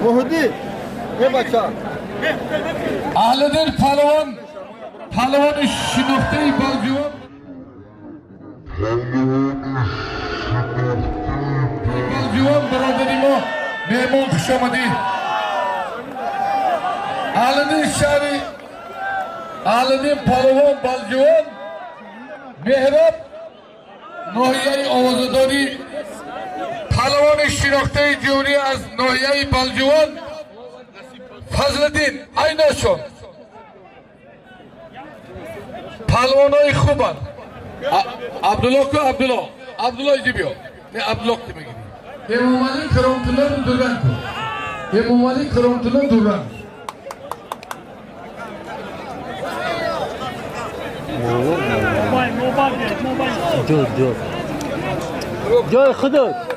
Муҳиддин, е бача. Аҳлиддин палвон, палвони шинохтаи Балҷувон, Балҷувон, бародари мо, меҳмон, хуш омадӣ. Аҳлиддин шаҳри Аҳлиддин палвон Балҷувон, Меҳроб ноҳияи овозадорӣ, палвони шинохтаи ҷумҳурӣ аз ноҳияи Балҷувон Фазлиддин айношон палвонои хубанд. Абдулло ку, Абдулло, Абдулло, иҷи биё. Не, Абдулло ки мегирӣ. Эмомалӣ Каромтулло дурранг ку, Эмомалӣ Каромтулло дурранг. Ҷой, ҷой, ҷой худат.